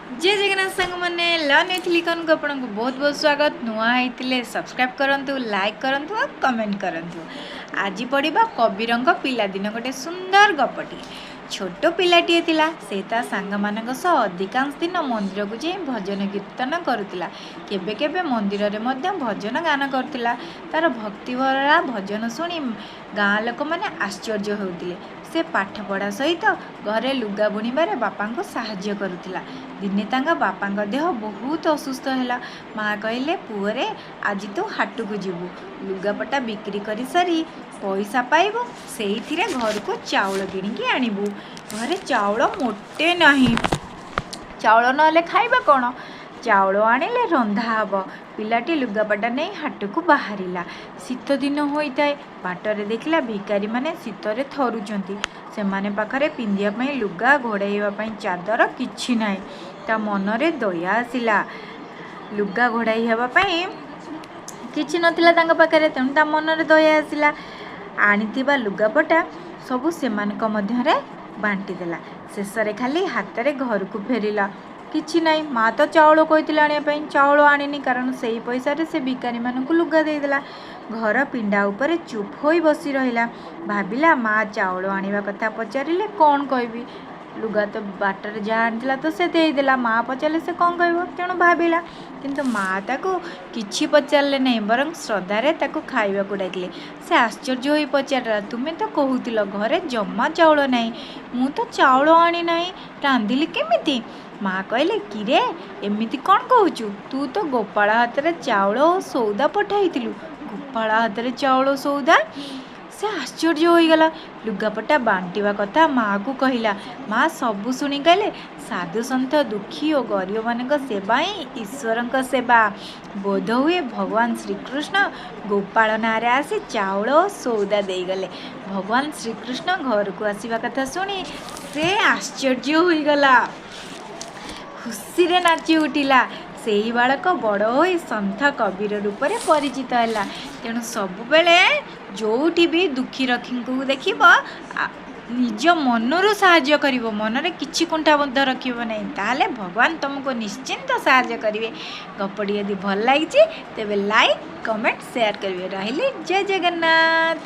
ଜୟ ଜଗନ୍ନାଥ ସାଙ୍ଗମାନେ, learn with ଲିଖନକୁ ଆପଣଙ୍କୁ ବହୁତ ବହୁତ ସ୍ୱାଗତ। ନୂଆ ହେଇଥିଲେ ସବସ୍କ୍ରାଇବ୍ କରନ୍ତୁ, ଲାଇକ୍ କରନ୍ତୁ ଆଉ କମେଣ୍ଟ କରନ୍ତୁ। ଆଜି ପଢ଼ିବା କବୀରଙ୍କ ପିଲାଦିନ, ଗୋଟେ ସୁନ୍ଦର ଗପଟିଏ। ଛୋଟ ପିଲାଟିଏ ଥିଲା। ସେ ତା ସାଙ୍ଗମାନଙ୍କ ସହ ଅଧିକାଂଶ ଦିନ ମନ୍ଦିରକୁ ଯାଇ ଭଜନ କୀର୍ତ୍ତନ କରୁଥିଲା। କେବେ କେବେ ମନ୍ଦିରରେ ମଧ୍ୟ ଭଜନ ଗାନ କରୁଥିଲା। ତା'ର ଭକ୍ତିଭରା ଭଜନ ଶୁଣି ଗାଁ ଲୋକମାନେ ଆଶ୍ଚର୍ଯ୍ୟ ହେଉଥିଲେ। ସେ ପାଠପଢ଼ା ସହିତ ଘରେ ଲୁଗା ବୁଣିବାରେ ବାପାଙ୍କୁ ସାହାଯ୍ୟ କରୁଥିଲା। ଦିନେ ତାଙ୍କ ବାପାଙ୍କ ଦେହ ବହୁତ ଅସୁସ୍ଥ ହେଲା। ମା କହିଲେ, "ପୁଅରେ, ଆଜି ତୁ ହାଟକୁ ଯିବୁ। ଲୁଗାପଟା ବିକ୍ରି କରିସାରି ପଇସା ପାଇବୁ, ସେଇଥିରେ ଘରକୁ ଚାଉଳ କିଣିକି ଆଣିବୁ। ଘରେ ଚାଉଳ ମୋଟେ ନାହିଁ। ଚାଉଳ ନହେଲେ ଖାଇବା କ'ଣ? ଚାଉଳ ଆଣିଲେ ରନ୍ଧା ହେବ।" ପିଲାଟି ଲୁଗାପଟା ନେଇ ହାଟକୁ ବାହାରିଲା। ଶୀତ ଦିନ ହୋଇଥାଏ। ବାଟରେ ଦେଖିଲା ଭିକାରୀମାନେ ଶୀତରେ ଥରୁଛନ୍ତି। ସେମାନେ ପାଖରେ ପିନ୍ଧିବା ପାଇଁ ଲୁଗା, ଘୋଡ଼ାଇବା ପାଇଁ ଚାଦର କିଛି ନାହିଁ। ତା ମନରେ ଦୟା ଆସିଲା। ଲୁଗା ଘୋଡ଼ାଇ ହେବା ପାଇଁ କିଛି ନଥିଲା ତାଙ୍କ ପାଖରେ, ତେଣୁ ତା ମନରେ ଦୟା ଆସିଲା। ଆଣିଥିବା ଲୁଗାପଟା ସବୁ ସେମାନଙ୍କ ମଧ୍ୟରେ ବାଣ୍ଟିଦେଲା। ଶେଷରେ ଖାଲି ହାତରେ ଘରକୁ ଫେରିଲା। କିଛି ନାହିଁ। ମା ତ ଚାଉଳ କହିଥିଲା ଆଣିବା ପାଇଁ, ଚାଉଳ ଆଣିନି, କାରଣ ସେଇ ପଇସାରେ ସେ ଭିକାରୀମାନଙ୍କୁ ଲୁଗା ଦେଇଦେଲା। ଘର ପିଣ୍ଡା ଉପରେ ଚୁପ୍ ହୋଇ ବସି ରହିଲା। ଭାବିଲା, ମା ଚାଉଳ ଆଣିବା କଥା ପଚାରିଲେ କ'ଣ କହିବି? ଲୁଗା ତ ବାଟରେ ଯାହା ଆଣିଥିଲା ତ ସେ ଦେଇଦେଲା। ମା ପଚାରିଲେ ସେ କ'ଣ କହିବ? ତେଣୁ ଭାବିଲା। କିନ୍ତୁ ମା ତାକୁ କିଛି ପଚାରିଲେ ନାହିଁ, ବରଂ ଶ୍ରଦ୍ଧାରେ ତାକୁ ଖାଇବାକୁ ଡାକିଲେ। ସେ ଆଶ୍ଚର୍ଯ୍ୟ ହୋଇ ପଚାରିଲା, "ତୁମେ ତ କହୁଥିଲ ଘରେ ଜମା ଚାଉଳ ନାହିଁ। ମୁଁ ତ ଚାଉଳ ଆଣିନାହିଁ, ରାନ୍ଧିଲି କେମିତି?" ମା କହିଲେ, "କିରେ, ଏମିତି କ'ଣ କହୁଛୁ? ତୁ ତ ଗୋପାଳ ହାତରେ ଚାଉଳ ଓ ସଉଦା ପଠାଇଥିଲୁ।" ଗୋପାଳ ହାତରେ ଚାଉଳ ସଉଦା? ସେ ଆଶ୍ଚର୍ଯ୍ୟ ହୋଇଗଲା। ଲୁଗାପଟା ବାଣ୍ଟିବା କଥା ମାଆକୁ କହିଲା। ମା ସବୁ ଶୁଣି କହିଲେ, "ସାଧୁସନ୍ଥ, ଦୁଃଖୀ ଓ ଗରିବମାନଙ୍କ ସେବା ହିଁ ଈଶ୍ୱରଙ୍କ ସେବା। ବୋଧହୁଏ ଭଗବାନ ଶ୍ରୀକୃଷ୍ଣ ଗୋପାଳ ନାଁରେ ଆସି ଚାଉଳ ଓ ସଉଦା ଦେଇଗଲେ।" ଭଗବାନ ଶ୍ରୀକୃଷ୍ଣ ଘରକୁ ଆସିବା କଥା ଶୁଣି ସେ ଆଶ୍ଚର୍ଯ୍ୟ ହୋଇଗଲା, ଖୁସିରେ ନାଚି ଉଠିଲା। ସେହି ବାଳକ ବଡ଼ ହୋଇ ସନ୍ଥ କବୀର ରୂପରେ ପରିଚିତ ହେଲା। ତେଣୁ ସବୁବେଳେ ଯେଉଁଠି ବି ଦୁଃଖୀ ରଙ୍କଙ୍କୁ ଦେଖିବ, ନିଜ ମନରୁ ସାହାଯ୍ୟ କରିବ, ମନରେ କିଛି କୁଣ୍ଠାବୋଧ ରଖିବ ନାହିଁ। ତାହେଲେ ଭଗବାନ ତୁମକୁ ନିଶ୍ଚିନ୍ତ ସାହାଯ୍ୟ କରିବେ। ଗପଟି ଯଦି ଭଲ ଲାଗିଛି, ତେବେ ଲାଇକ୍, କମେଣ୍ଟ, ସେୟାର କରିବେ। ରହିଲି, ଜୟ ଜଗନ୍ନାଥ।